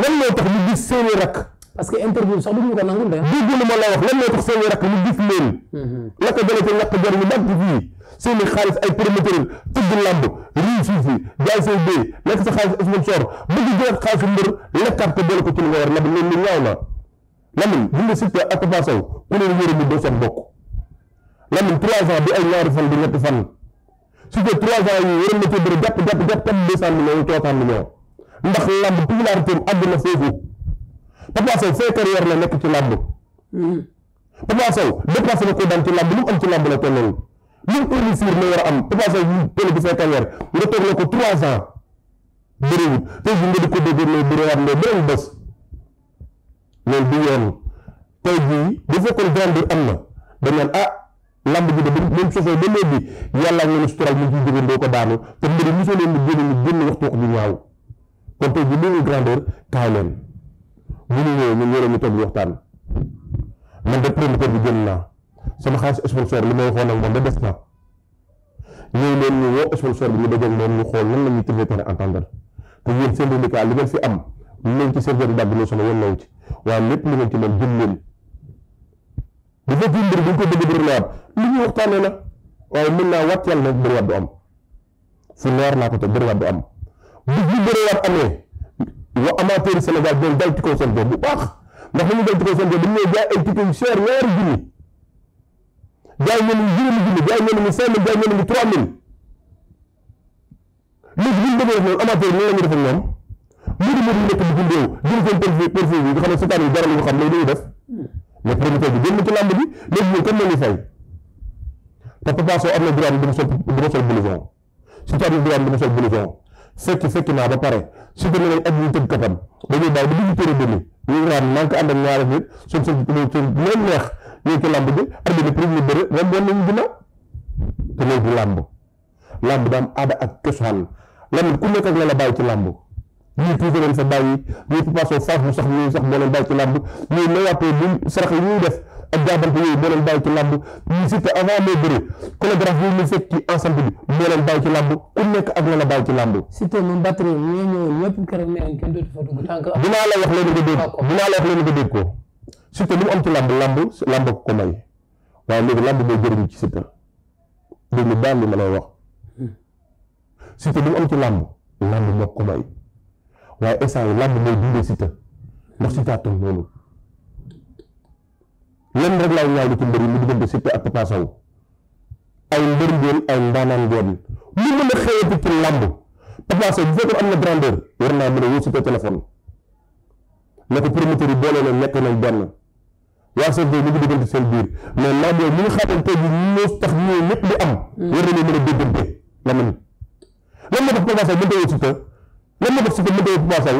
lan moo tax ñu gis seeni rak parce que interview sax duñu ko nangul de dégg lu ma la wax lan moo tax seeni rak ñu gis leen la ko jëlee ci ñàkk jar ñu dagg fii seeni xaalis ay promoteur tëgg làmb réussir fi jaay say dee nekk sa xaalis sponsor bëgg jëlaat xaalisu mbër lekkaat ko boole ko ci li nga war la loolu lu ñaaw la Lamine bu nga Siteu ak Papa Sow ku leen yëre mu doo seen bokk Lamine 3 ans bi ay ñaari fan di ñetti fan Siteu 3 ans yi waroon na ci bëri jàpp 200 millions 300 millions ndax làmb popularité am àgg na foofu Papa Sow fin carrière la nekk ci làmb Papa Sow dépassé na ko daan ci làmb lu mu am ci làmb la tolloon lu mu réussir la war a am Papa Sow ñu toll bi fin carrière nga toog na ko 3 ans bëriwul tey jii nga di ko dégg ne bëriwaat ne beneen bés loolu du yoon tey jii bu fekkoon grandeur am na dañ naan lamb ji de même sosoo ba léegi yàlla nga ne sutural mu ciy jóge doo ko daanu te mbiri mosoo leen di génn waxtu wax ju ñaaw kon tey jii loolu grandeur kaay leen bu ñu ñëwee ñun ñoo ñu toog waxtaan man de promoteur bi génn naa sama xaalis sponsor li ma waxoon ak moom da des na ñëw leen ñu woo sponsor bi ñu dajeeg moom ñu xool nan la ñuy tëjee terrain entendre te yéen seen syndicat li ngeen fi am lu leen ci serveur dàgg loo sama yoon naw ci waaye lépp lu ngeen ci mën jël leen bu fekkee mbir dañ ko bëgg bëriwaat li ñuy waxtaanee la waaye mën naa wàcc yàlla nag bëriwaat du am fu leer naa ko te bëriwaat du am bu fi bëriwaat amee wa amateur Sénégal doon dal ci kaw seen bopp bu baax ndax li ñu dal ci kaw seen bopp dañu ñëw jaay ay ticket yu cher ñaari junni jaay ñenn ñi juróomi junni jaay ñenn ñi 5 000 jaay ñenn ñi 3 000 léegi bu ñu bëggee def noonu amateur yi lan la ñuy def ak ñoom mbir mi nekk bitim réew jël seen perfil bi nga xam ne seetaan yi dara lu xam léegi dañuy def mais promoteur bi génn ci làmb bi léegi ñun kan la ñuy fay te Papa Sow am na droit du ma sol blouson Siteu am na droit du ma sol blouson fekki naa ba pare Siteu ne leen ak ñu tëgg katam dañuy bàyyi ba dugg téere dënni ñu naan man ko ànd ak ñaari nit son leen neex ñëw ci làmb bi arbine prix ñu bëri ren woon nañu ginnaaw te loolu du làmb daa am aada ak cosaan làmb ku nekk ak la la bàyyi ci làmb ñii tuuti leen fa bàyyi ñii Papa Sow faaf bu sax ñii sax moo leen bàyyi ci làmb ñii nawaatoo bu sarax yi ñuy def ak jaabante yooyu moo leen bàyyi ci làmb ñu Siteu avant may bëri chorégraphe yi mu fekk ci ensemble bi moo leen bàyyi ci làmb ku nekk ak la la bàyyi ci làmb. Siteu moom batterie ñoo ñëwoon ñëpp keroog nee nañ kenn dootu fa dugg tànk. dinaa la wax leen nga dégg ko Siteu li mu am ci làmb ko may waaye léegi làmb mooy jëriñu ci Siteu dégg daal li ma lay wax Siteu li mu am ci làmb moo ko may waaye instant yi làmb mooy dundee Siteu ndax Siteu a toll noonu lenn rek laay ñaaw ci mbër yi mu diggante Siteu ak Papa Sow ay mbër ngeen ay ndaanaan ngeen lu mën a xewati ci làmb Papa Sow bu fekkoon am na grandeur war naa mën a woo Siteu téléphone ne ko promoteur yi boole leen nekk nañ benn waa CNG ñu ngi diggante seen biir mais làmb yooyu ñi nga xamante ni ñoo tax ñoo ñëpp di am war nañoo mën a déggante la man lan moo tax Papa Sow mënta woo Siteu lan moo tax Siteu mënta woo Papa Sow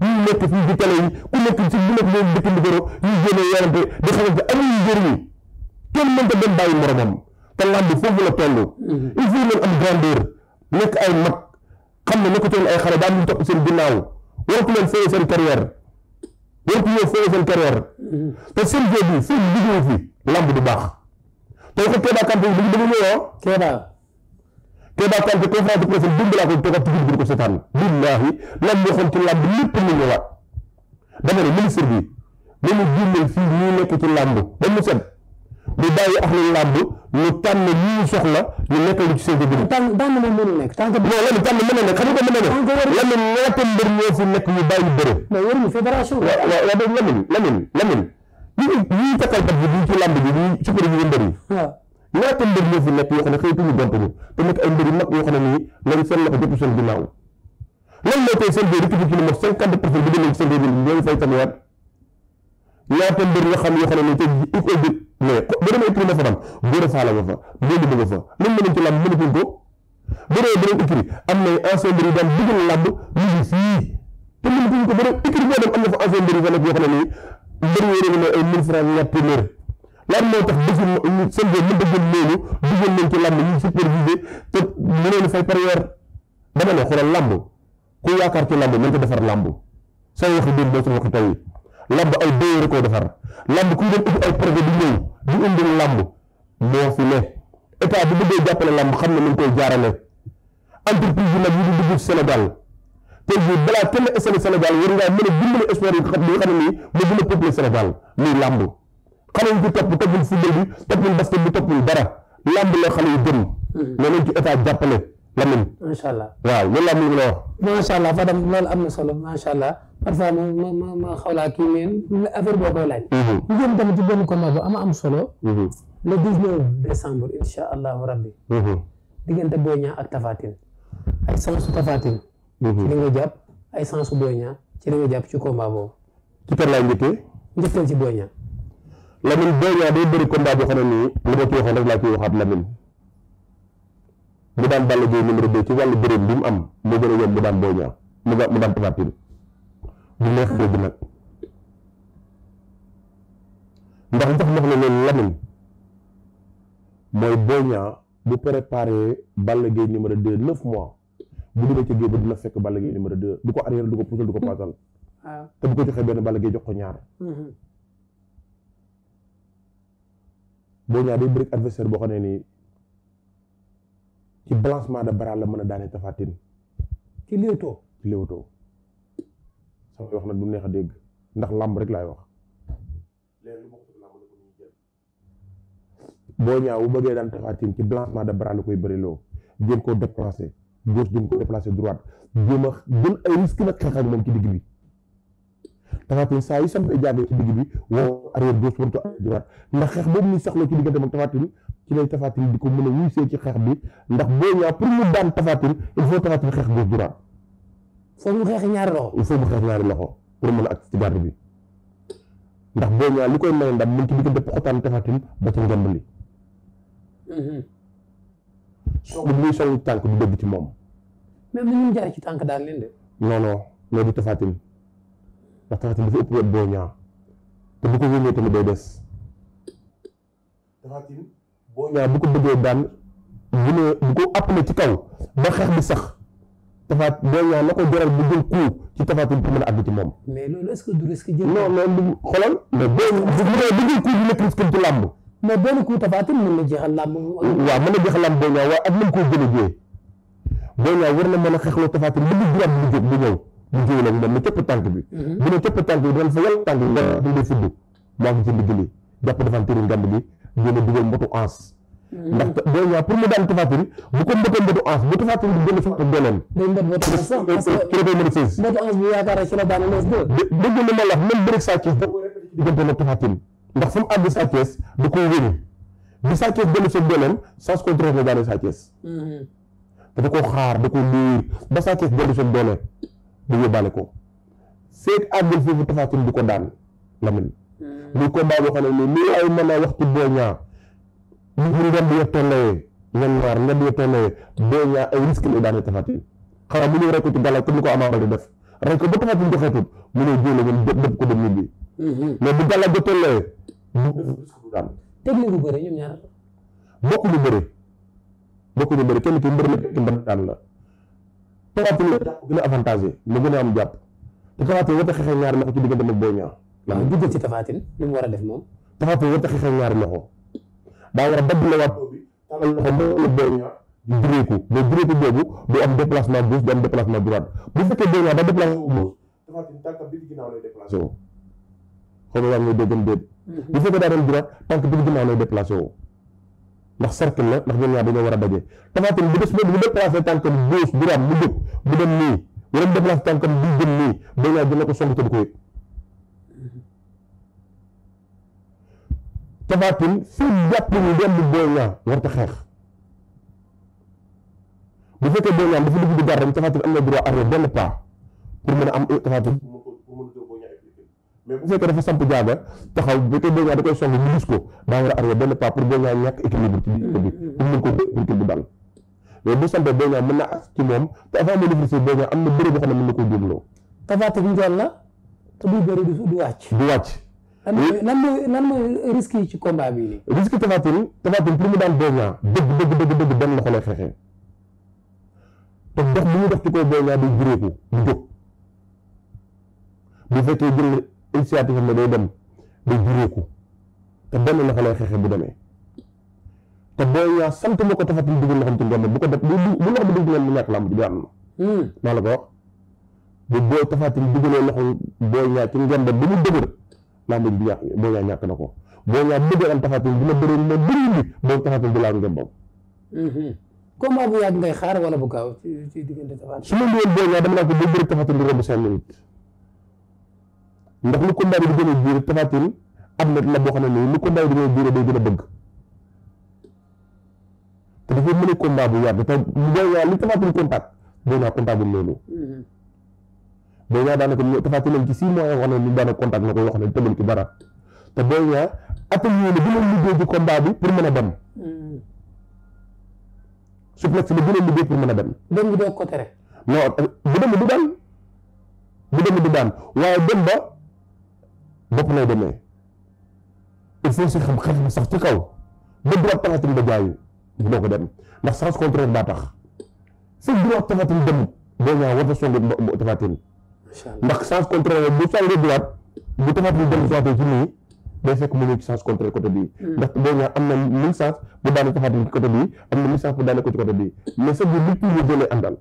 ñu nekk fii ci télé yi ku nekk ci bu nekk moom dëkk Ndikoro ñu génne yorante di xamante amul njëriñ kenn mënta dem bàyyi moromam te làmb foofu la toll il faut leen am grandeur nekk ay mag xam ne nekkatoon ay xale daan ñu topp seen ginnaaw waratu leen fooy seen carrière waratu ñëw fooy seen carrière te seen jeu bi fii liggéey fi làmb du baax te ko Kéba Kanté bi dañu ñëw Kéba Kanté conférence de presse dund laa ko toogat ci biir ko seetaan billaahi lan moo xoon ci làmb lépp mu ñëwaat dama ne ministre bi nañu génneel fii ñu nekk ci làmb ba mu set ñu bàyyi ak lu làmb ñu tànn ñi ñu soxla ñu nekkal ci seen biir tànn moom mënu nekk tànk bi non lan tànn mën na nekk xam nga mën na nekk lan ñaata mbër ñoo fi nekk ñu bàyyi bëre mais waruñu fédération waaw Lamine ñi takkal kat bi ci làmb bi ñi supervisé mbër yi ñaata mbër ñoo fi nekk yoo xam ne xëytuñu gontuñu te nekk ay mbër yu mag yoo xam ne nii lañ seen loxo jëpp seen ginnaaw lan moo tey seen biir récupéré ci lu mot 50% bi demee ci seen biir ñooñu fay tamit ñaata mbër yoo xam ne nii tey école bi mais ba demee écrit ma fa tam góor faala nga fa mbéndi bëgg fa lan mënuñ ci làmb mënuñ ko bu dee beneen écrit am na ancien mbër yi daan digal làmb ñu ngi fii te mënuñ ko beneen écrit boo dem am na fa ancien mbër yi fa nekk yoo xam ne nii mbër yooyu ne ay 1000 francs ñaar téeméer lan moo tax desul seen bopp mën dëggal loolu dugal nañ ci làmb ñu supervisé te ñu leen fay par weer dama ne xoolal làmb ku yaakaar ci làmb mën ko defar làmb say waxi démb boo sa waxi tey làmb ay déyore koo defar làmb kuy dem uti ay projet di ñëw di indi làmb moo fi ne état bi bëggee jàppale làmb xam ne nañ koy jaarale entreprise yi nag yi di dugg Sénégal tey jii balaa kenn essayé Sénégal war ngaa mën a dimbali espoir yi xam ne nii moo gën a peuplé Sénégal muy làmb xale yi toppul football bi toppul basket bi toppul dara làmb la xale yu gën ne nañ ci état jàppale Lamine macha allah waaw loolu laa mën la wax macha allah Fadam loolu am na solo macha allah parfois ma xaw laa kii mais affaire boo koy laaj ñu jëm tamit ci benn combat bu am solo le 19 décembre insha allahu rabbi diggante Boy Niang ak Tapha Tine ay sansu Tapha Tine ci li nga jàpp ay sansu Boy Niang ci li nga jàpp ci combat boobu ci kër laay njëkkal ci Boy Niang Lamine Boy Niang day bëri combat boo xam ne nii li ma ci waxoon rek laa ciy waxaat Lamine mu daan Balla Gaye numéro 2 ci wàllu bëreem bi mu am moo gën a yomb mu daan Boy Niang mu daan Tapha Tine bu neex dégg nag ndax li tax wax na leen Lamine mooy Boy Niang bu préparé Balla Gaye numéro 2 9 mois bu duggee ci géej ba dina fekk Balla Gaye numéro 2 du ko arrière du ko puusal du ko paasal te bu ko joxee benn Balla Gaye jox ko ñaar Boy Niang day bëri adversaire boo xam ne nii ci balancement de bras la mën a daane Tapha Tine ci léewtoo sama wax nag du neex a dégg ndax làmb rek laay wax Boy Niang bu bëggee daan Tapha Tine ci balancement de bras la koy bëri loo jéem koo déplacé gauche jéem ko déplacé droite jéem a jël ay risque nag xeex ak moom ci digg bi Tapha Tine saa yu sampee jaagee ci digg bi woo arrière gauche warut a droite ndax xeex boobu muy saxloo ci diggante ak Tapha Tine ci lay Tapha Tine di ko mën a wuysee ci xeex bi ndax Boy Niang pour mu daan Tapha Tine il faut Tapha Tine xeex gauche droite foofu mu xeex ñaari loxo il faut mu xeex ñaari loxo pour mën a ak ci garde bi ndax Boy Niang li koy may ndam mu ngi ci diggante poxotaan Tapha Tine ba ci ngemb li song bi muy song tànk du dëgg ci moom même ni ñu jaar ci tànk daal leen de non du Tapha Tine ndax Tapha Tine dafa ëpp wet Boy Niang te bu ko wéñee tamit day des Tapha Tine Boy Niang bu ko bëggee daan bu ko appelé ci kaw ba xeex bi sax Boy Niang na ko jaral bu jël coup ci Tapha Tine pour mën a àgg ci moom. mais loolu est-ce que du risque jël. non loolu xoolal mais boo jël coup bi nekk risque ci làmb. mais benn coup Tapha Tine mën na jeexal làmb. waaw mën na jeexal làmb Boy Niang waaye ak nañ koo jëlee jiyee Boy Niang war na mën a xeexloo Tapha Tine ba du droit bu jóg bu ñëw mu jëw la moom mu cëpp tànk bi. bu ne cëpp tànk bi doon fa yàlla tànk bi nga day fudd moo ngi ci ndigg li jàpp defaan tëri ngand bi jéem a dugal mbotu ans. ndax Boy Niang pour mu daan Tapha Tine bu ko mbotee mbotu ans bu Tapha Tine di gën a fa ak dooleem. day mbot mbotu ans sax parce que ki la koy mën a sës. mbotu ans bi yaakaar ci la daan lees de. dëgg li ma la wax même bëri Sa Thiès da koy répété ci diggante nag Tapha Tine ndax fu mu àgg Sa Thiès da koy wéri bi Sa Thiès dellu seen dooleem sens contraire la daane Sa Thiès. te da koo xaar da ko liir ba Sa Thiès dellu seen doole du yóbbaale ko feeg àggul foofu Tapha Tine du ko daan Lamine. muy combat boo xam ne nii lii ay mën a wax ci Boy Niang ñu ngeen di yettoonlee ñoom ñaar ngeen di yettoonlee Boy Niang ay risque lay daane Tapha Tine xanaa mu ñëw rek ko ci gàllal comme ni ko Ama Baldé def rek ko ba Tapha Tine joxeetut mu ñëw jéem a ñoom dëpp ko dem ñibbi. mais bu gàllal jottoonlee mu def risque du daan. technique bu bëri ñoom ñaar. bokkuñu bëri kenn ki mbër la kenn mbër daan la. Tapha Tine la jàpp gën a avantagé mu gën a am jàpp te Tapha Tine war a xeexee ñaari loxo ci diggante ak Boy Niang. waaw juggal ci Tapha Tine li mu war a def moom. Tapha Tine war a xeexee ñaari loxo daa war a dagg la waat bi tàllal loxo ba la Boy Niang di direeku mais direeku boobu du am déplacement gauche du am déplacement droite bu fekkee Boy Niang da déplacé wu gauche Tapha Tine tànkam bi ci ginnaaw lay déplacé wu xaw ma yaa ngi déggam déet bu fekkee daa dem droite tànk bi ci ginnaaw lay déplacé wu ndax cercle la ndax ñoom ñaar dañoo war a daje Tapha Tine bu des bu déplacé tànkam gauche droite mu jóg bu dem nii wala mu déplacé tànkam bi jëm nii Boy Niang dina ko song te du ko yëg Tapha Tine fii jàpp ñu dem di Boy Niang warta xeex bu fekkee Boy Niang dafa dugg di gardam Tapha Tine am na droit arrière benn pas pour mën a am Tapha Tine mais bu fekkee dafa samp jaaga taxaw bu fekkee Boy Niang da koy song mu gis ko daa war a arrière benn pas pour Boy Niang ñàkk équilibre ci biir bi pour mën ko pour bu dal mais bu sampee Boy Niang mën na as ci moom te avant mu livre si Boy Niang am na bëre boo xam ne mën na koo jógloo Tapha Tine njool la te buy bëri du wàcc. du wàcc. lan mooy risque yi ci combat bii nii. risque Tapha Tine pour mu daan Boy Niang dëgg benn loxo lay xeexee te dox bu ñu dox ci kaw Boy Niang day jureeku du jóg bu fekkee jël initiative am ne day dem day jureeku te benn loxo lay xeexee bu demee te Boy Niang sant ma ko Tapha Tine dugal loxoom ci ngomb bu ko def bu loxo bi dugg ngeen mu ñàkk làmb ji am na maa la ko wax bu booy Tapha Tine dugalee loxo Boy Niang ci ngomb bi mu dëgër làmb ji ñàkk Boy Niang ñàkk na ko Boy Niang bëggee am Tapha Tine dina bëri moom bëri bi boobu Tapha Tine du laal ngembam combat bu yàgg ngay xaar wala bu gaaw ci diggante Tapha Tine. su ma ñëwoon Boy Niang dama naa ko ba bëri Tapha Tine di romb 5 minutes ndax lu combat bi di gën a jiir Tapha Tine athlète la boo xam ne nii lu combat bi di gën a jiir day gën a bëgg te dafay mën a combat bu yàgg te Boy Niang li Tapha Tine contact Boy Niang contact bu loolu Boy Niang daanaka Tapha Tine lañ ci 6 mois yoo xam ne ni daanaka contact na ko yoo xam ne tëbal ci dara te Boy Niang atelier la gën a liggéey ci combat bi pour mën a dem suplex la gën a liggéey pour mën a dem. dem bi doo ko tere. non bu dem du daan waaye dem ba bopp lay demee il faut si xam xeex bi sax ci kaw ba droit Tapha Tine ba jaayu bu doo ko dem ndax sens contraire baa tax fi droit Tapha Tine demut Boy Niang war na songu Tapha Tine ndax sens contraire bu songee droite bu Tapha Tine dem soité ci nii day fekk mu ñëw ci sens contraire côté bii ndax Boy Niang am na mille sens bu daane Tapha Tine ci côté bii am na mille sens bu daane ko ci côté bii mais sa biir nit ñi jëlee àndal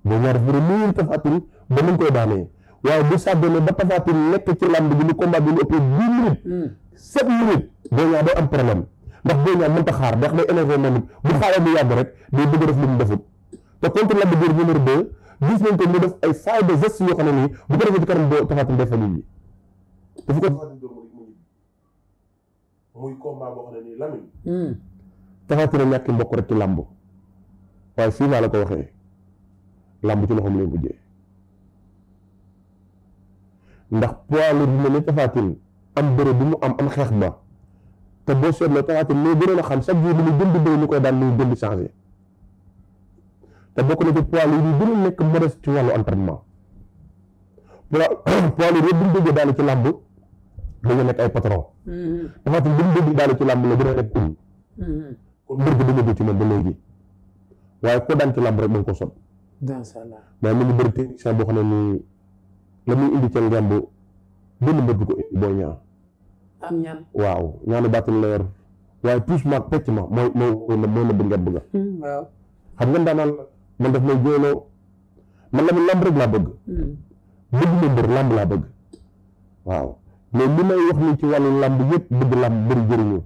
Boy Niang dafa bëri lii Tapha Tine ba nañ koy daanee waaye bu sàggane ba Tapha Tine nekk ci làmb bi lu combat bi lu ëppee 10 minutes 7 minutes Boy Niang day am problème ndax Boy Niang mënta xaar ndax day énervé moom it bu xaaree mu yàgg rek day bëgg def lu mu defut te contre Lac de Guiers numéro 2 gis nañ ko mu def ay failles de gestes yoo xam ne nii bu ko defee ci kanam Tapha Tine day fa nit ñi dafa ko muy combat boo xam ne nii Lamine Tapha Tine ñàkk mbokk rek ci làmb waaye fii maa la ko waxee làmb ci loxoom lay mujjee ndax poids lourd bi mel ni Tapha Tine am bëre bi mu am xeex ba te boo seetloo Tapha Tine moo gënoon a xam chaque jour li muy gën di bëri ñu koy daan muy gën di changé te bokk na ci poids lourd yi gën a nekk modeste ci wàllu entraînement poids lourd yëpp bu ñu déggee daal ci làmb dañu nekk ay patron Tapha Tine bu ñu déggee daal ci làmb la gën a nekk kon mbër bi dina ci moom ba léegi waaye ko daan ci làmb rek mën ko sot macha allah. mais mu ngi bëri technicien boo xam ne nii la muy indi ca ngemb benn mbër du ko indi boo ñaan. am ñaan. waaw ñaanu bàttin la yor waaye tous maag pecc ma mooy na bëgg nga bëgg. waaw. xam nga daanaka man daf may jooyloo man la lamb rek laa bëgg. bëgg ma mbër lamb laa bëgg. waaw mais li may wax ni ci wàllu lamb yëpp bëgg lamb bëri jëriñu.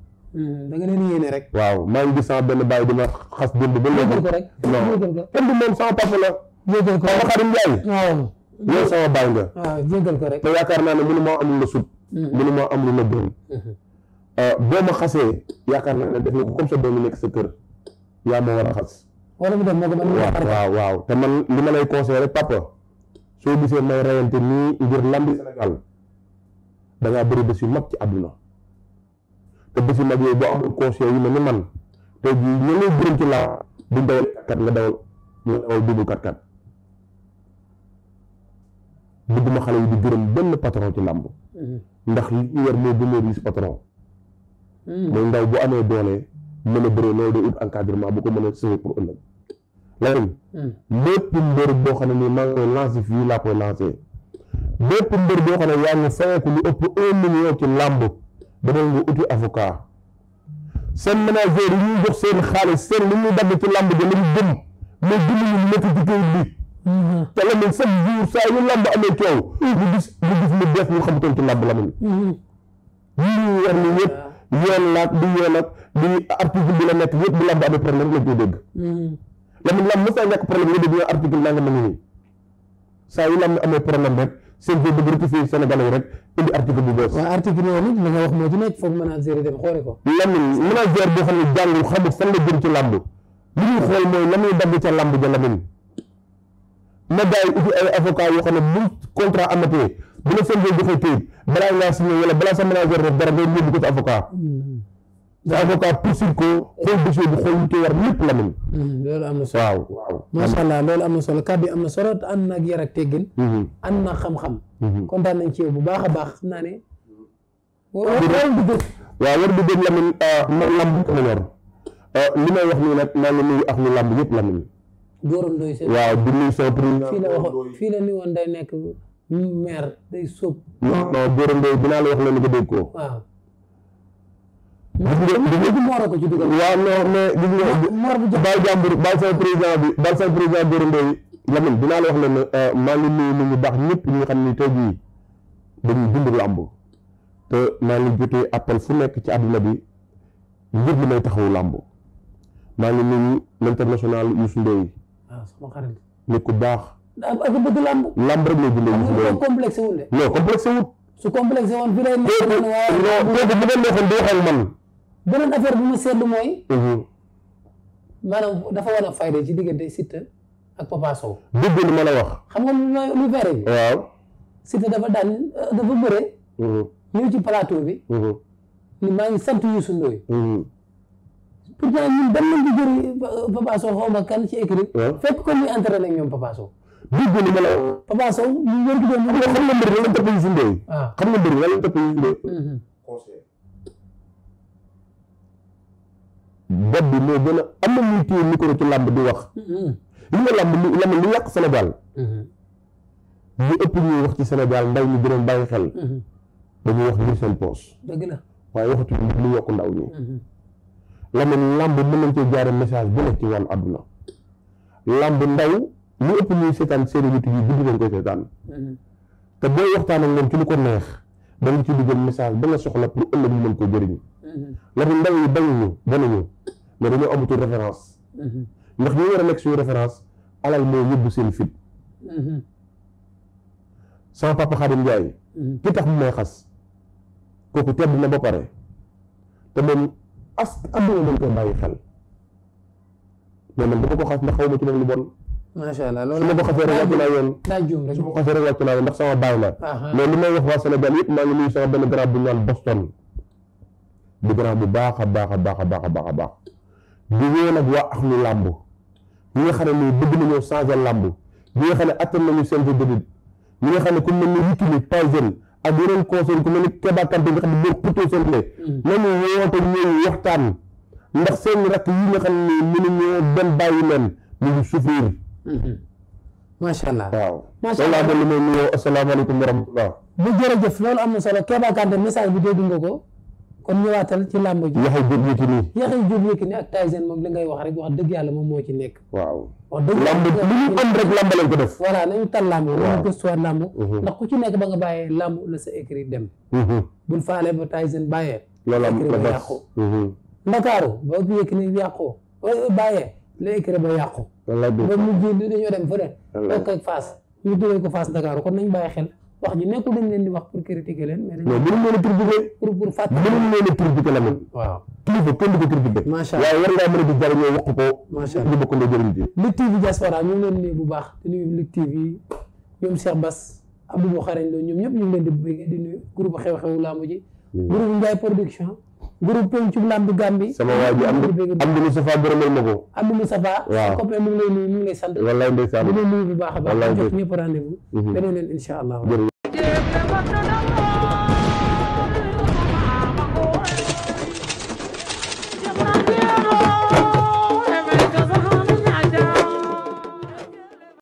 da nga leen yéene rek. waaw maa ngi gis sama benn bàyyi dima xas démb ba léegi. jéggal ko rek. non kenn du moom sama papa la. jéggal ko Papa Xadim Njaay. waaw. yow sama bàyyi nga. waaw jéggal ko rek. te yaakaar naa ne mënu maa am lu la sut. mënu maa am lu la gën. boo ma xasee yaakaar naa ne def nga ko comme ça doomu nekk sa kër yaa ma war a xas. wala mu def moo ko mën waaw te man li ma lay conseillé rek papa soo gisee may reyante nii ngir lambi Sénégal da ngaa bëri bés yu mag ci àdduna te bés yu mag yooyu boo amul conseil yu mel ni man tey jii ñu lay gërëm ci laa buñ dawal kat nga dawal dubu kat bëgguma xale yi di gërëm benn patron ci làmb ndax li ñu yor moo gënoo gis patron mooy ndaw bu amee doole mën a bëree loolu day ut encadrement bu ko mën a sauver pour ëllëg leneen bépp mbër boo xam ne nii maa ngi koy lancé fii laa koy lancé bépp mbër boo xam ne yaa ngi fayeeku lu ëpp 1 million ci làmb demal nga uti avocat seen manager yi ñuy jox seen xaalis seen li ñuy dagg ci làmb ji lañu gëm mais gëmuñu ñu nekk ci kayit bi te la mun chaque jour saa yu làmb amee coow ñu gis lu def ñu xamutoon ci làmb la mun ñu war ni yëpp yoon laak di yoon ak di article bi la nekk yëpp bu làmb amee problème lañ koy dégg la mun làmb mos naa ñàkk problème nga dégg article naa nga ma ngi nii saa yu làmb amee problème rek seen fi bëgg rectifier Sénégalais yi rek indi article bu bees. waaw article yooyu nit li nga wax moo ci nekk foog manager yi dem xoole ko. Lamine manager boo xam ne jàngul xamul fan la jëm ci làmb li ñuy xool mooy la muy dagg ca làmb ja Lamine na gars yi uti ay avocat yoo xam ne bu contrat amatee bu la seen joxee këyit balaa ngaa signé wala balaa sa manager def dara ngay yóbbu ko ci avocat. sa avocat poursuivre ko xool dossier bi xool lu koy war lépp Lamine. loolu am na solo waaw. macha allah loolu am na solo kàddu yi am na solo te ànd na ak yar ak teggin. ànd na xam-xam. kontaan nañ ci yow bu baax a baax xam naa ne. waaw war bi dégg Lamine lamb ko ma ñor li may wax nii nag maa ngi nuyu ak ñu lamb yëpp Lamine. Góoram Ndoye seen. waaw di nuyu son président. fii la ni woon day nekk maire day sóob. non Góoram Ndoye dinaa la wax leen nga dégg ko. waaw. gis nga mooro ko ci dugal. waaw non mais gis nga. moor bu jox bàyyi jàmbur bàyyi sama président bi bàyyi sama président Góoram Ndoye Lamine dinaa la wax leen maa ngi nuyu nit ñu baax ñëpp ñi nga xam ni tey jii dañuy dund làmb te maa ngi jotee appel fu nekk ci àdduna bi ngir li may taxawu làmb maa ngi nuyu l'international Youssou Ndoye. waaw sama xarit. nit ku baax. ak bëgg làmb. làmb rek lay dundee Youssou Ndoye. complexé wul de. non complexé wut. su complexé woon fii lay nekk. non kooku bu doon neexoon di wax ak man. beneen affaire bu ma seetlu mooy. maanaam dafa war a fayda ci diggante Siteu ak Papa Sow. dégg li ma la wax. xam nga lu feere bi. waaw. Siteu dafa bëre. ñëw ci plateau bi. ni maa ngi sant Youssou Ndoye. pourtant ñun dem nañ di jëri Papa Sow xaw ma kan ci écrit. fekk ko muy entraîné ak ñoom Papa Sow. dégg li ma la wax. Papa Sow ñu wër gi doon. xam nga mbir lan la topp Youssou Ndoye. xam nga mbir lan la topp Youssou Ndoye. conseil. bopp bi moo gën a am na ñuy téye micro ci làmb di wax. li nga làmb li yàq Sénégal. ñu ëpp ñuy wax ci Sénégal ndaw ñu gën a bàyyi xel. dañuy wax ngir seen poos. dëgg la waaye waxatuñu lu yokk ndaw ñi. làmb mën nañ cee jaare message bu nekk ci wàllu àdduna. làmb ndaw ñu ëpp ñuy seetaan seeni YouTube yi guddi nañ koy seetaan. te booy waxtaan ak ñoom ci lu ko neex da nga ci dugal message ba nga soxla pour ëllëg ñu mën ko jëriñ. la ndaw yi bañuñu mais dañoo amatul référence. ndax ñu war a nekk suñu référence alal moo yóbbu seen fit. sama papa Xadim Njaay ki tax mu may xas kooku tedd na ba pare te moom adduna dañ koy bàyyi xel mais man dama ko xas ndax xaw ma ci moom lu bon. macha allah loolu su ma ko xasee rek wàcc naa yoon. daa juum rek su ma ko xasee rek wàcc naa yoon ndax sama baay la. mais li may wax waa Sénégal yëpp maa ngi nuyu sama benn grand bu ñu naan Boston. di grand bu baax a baax a baax a baax a baax a baax di woo nag waa axlu làmb ñi nga xam ne nii bëgg nañoo changer làmb ñi nga xam ne attan nañu seen dédit ñi nga xam ne ku mel ni Yékini Tyson ak yeneen conseil ku mel ni Keba Kanté nga xam ne boo xutoo seen ne nañu woote ñëw waxtaan ndax seen rakk yi nga xam ne mënuñoo dem bàyyi leen ñu ngi souffrir macha allah waaw macha loolu laa allah doon li may nuyoo asalaamaaleykum wa rahmatullah bu jërëjëf loolu am na solo Keba Kanté message bi dégg nga ko kon ñëwaatal ci làmb ji Yaxya Jóob Yékini Yaxya Jóob Yékini ak Tyson moom li ngay wax rek wax dëgg yàlla moom moo ci nekk waaw wax dëgg lamb lu ñu am rek lamb lañ ko def voilà nañu tal làmb nañu gëstuwaat làmb Mhm. ndax ku ci nekk ba nga bàyyee làmb la sa écrit dem bul faale ba Tyson bàyyee loolu am écrit la ba def yàqu Ndakaaru ba Yékini yàqoo bàyyee la écrit ba yàqu wallaay bi ba mujj dañoo dem fële Wallaay. bokk ak Fass ñu tuddee ko Fass Ndakaaru kon nañ bàyyi xel wax ji nekkul dañ leen di wax pour critiquer leen mais non mënuñ leen a critiquer pour fàttali mënuñ leen a critiquer la moom waaw kilifa kenn du ko critiquer Macha Allah. waaye war ngaa mën a di jariñoo wax ko Macha ñu bokkandoo jëriñ ci Lutte TV diaspora ñu ngi leen nuyu bu baax di nuyu Lutte TV ñoom Cheikh Bass Abdou Mou Xarañ Lo ñoom ñëpp ñu ngi leen di bëgg di nuyu groupe xew-xewu lamb ji groupe Ndiaye production groupe Pencum Lamb Gambi sama waa ji am di Moustapha gërëmal ma ko Abdou Moustapha Waaw. sa copain mu ngi lay nuyu mu ngi lay sant wallaay ndeysaan di leen nuyu bu baax a baax Wallaay jox dëgg. ñëpp rendez-vous beneen leen incha allah jërëjëf Deep,